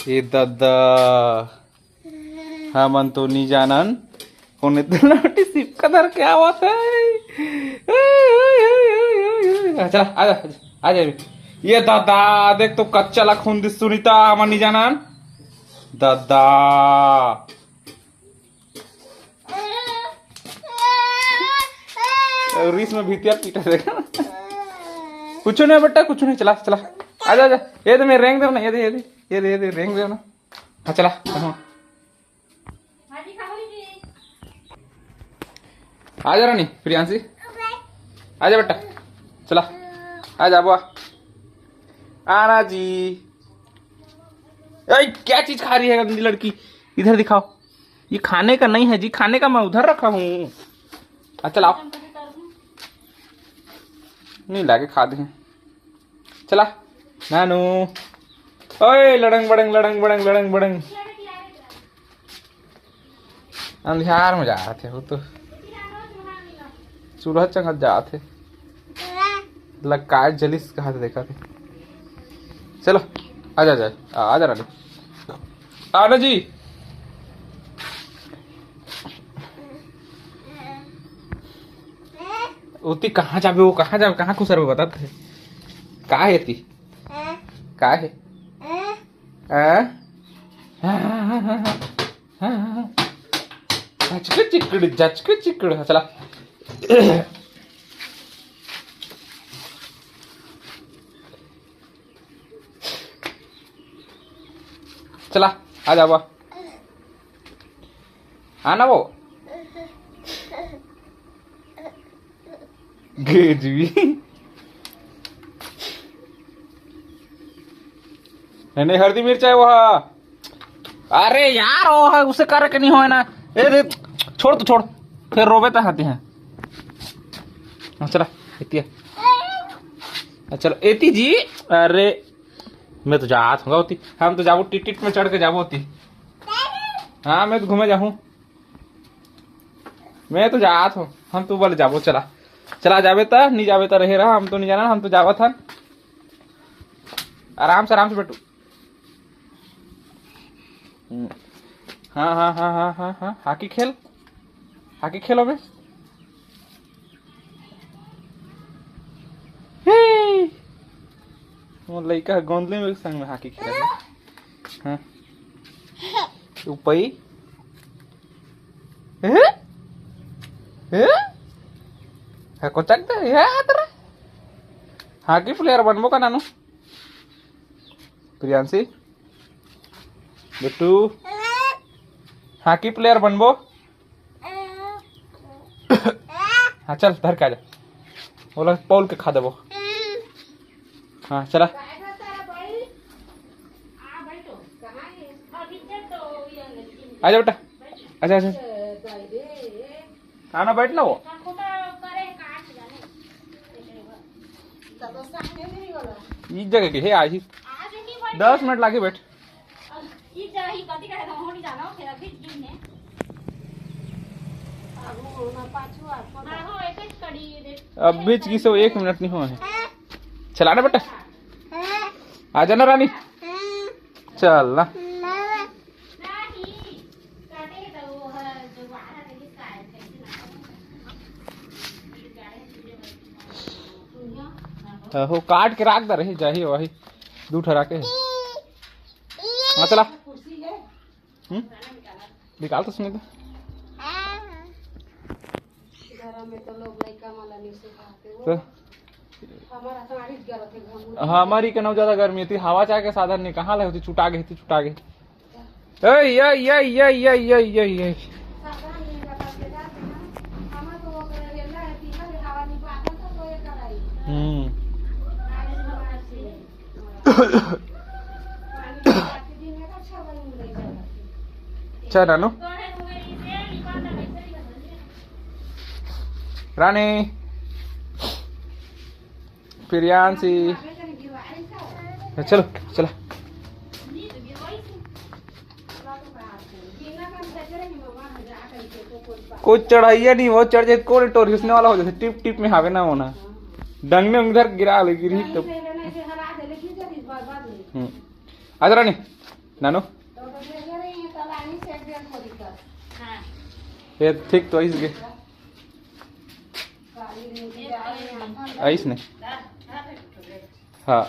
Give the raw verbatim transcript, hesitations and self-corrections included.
ए ददा, हमन तो नी जानन, कोन इतना सिपका धर के आवत हे। हाँ, चला, आजा, आजा, आजा। ये ददा, देख तो कच्चा ला खून दिस सुनीता, हमन नी जानन। ददा। रिस में भीतिया पीटा देगा। कुछ नहीं बेटा, कुछ नहीं, चला, चला। आजा, आजा। ये दे, मैं रेंग देव ना, ये दे, ये दे, ये दे, ये दे, रेंग देव ना। हाँ, चला, हाँ। आजा रानी, प्रियांशी। आजा बेटा, चला। आजा बुआ। आना जी। ए, क्या चीज खा रही है गंदी लड़की? इधर दिखाओ। ये खाने का नहीं है जी, खाने का मैं उधर रखा हूँ। आ, चलाओ। नहीं लागे, खा दे। चला, नानू। ओए, लड़ंग बड़ंग, लड़ंग बड़ंग, लड़ंग बड़ंग। अंधियार में जात हे वो तो। चूल्हा चंगत जात हे। लकाय जलिस कहा से देखा थे। चलो, आजा, आजा, आ, आजा रानी। आना जी। ओती कहाँ जाबे, वो कहाँ जाबे, कहाँ खुसरबे, बता तो। का हे ती? का हे? आ? जचक चिकड़, जचक चिकड़। हाँ, चला। चला, आ जावा। आना वो। गेजवी। नहीं, नहीं, हल्दी मिर्च हे वो। अरे यार, वो हे, उसे करे के नहीं होय ना। ए रे, छोड़ तो छोड़, फिर रोबे तो आते हैं। हाँ, चला, एती हे। हाँ, चलो, एती जी। अरे, मैं तो जात हूँ ओती, हम तो जाबो, टिकट में चढ़ के जाबो ओती। हाँ, मैं तो घूमे जाहूँ। मैं तो जात हूँ, हम तो बोले जाबो, चला। चला जाबे त, नहीं जाबे त रहे रहा, हम तो नहीं जाना, हम तो जावत हन। आराम से, आराम से बेटू। हम्म। हाँ, हाँ, हाँ, हाँ, हाँ, हाँ, हॉकी खेल, हॉकी खेलो बे। हे! वो लइका गोंदली में संग में हॉकी खेलत हे। हाँ। उपई। हे? हे? हे, कोचक दे, हे, आत रे। हॉकी प्लेयर बनबो का नानू? प्रियांशी? बेटू? हॉकी प्लेयर बनबो? हाँ, चल, धर के आ जा। ओला पौल के खा देबो। हाँ, चला। आजा बेटा, आजा, आजा। आना, बैठ ना वो। इस जगह के हे, आज ही दस मिनट लागे बैठ। अब बीच की सो एक मिनट नहीं हुआ है। चला ना बेटा, आ जाना रानी, चल ना। हो, काट के राख दे रही, जाही वही दू ठरा के। हाँ, चला। हम्म? निकाल तो सुने तो। घर में तो लोग लइका मन ला नहीं सुखाते। तो? हमारा साड़ी गलत है, घमंड। हमारी के नौ ज्यादा गर्मी थी, हवा चाहे के साधन नहीं, कहाँ ले होती, चुटा गई थी, चुटा गई। ए, ये, ये, ये। हम्म। चल, रानू। रानी। प्रियांशी। चलो, चला। कोई चढ़ाइया नहीं, वो चढ़ जाए, कोई टोर घिसने वाला हो जाए, टिप टिप में हावे ना होना। डंगने उंगधर गिरा ले, गिरी तो। हम्म। आजा रानी। नानू, ये ठीक तो आइस गे। आइस नहीं। हाँ।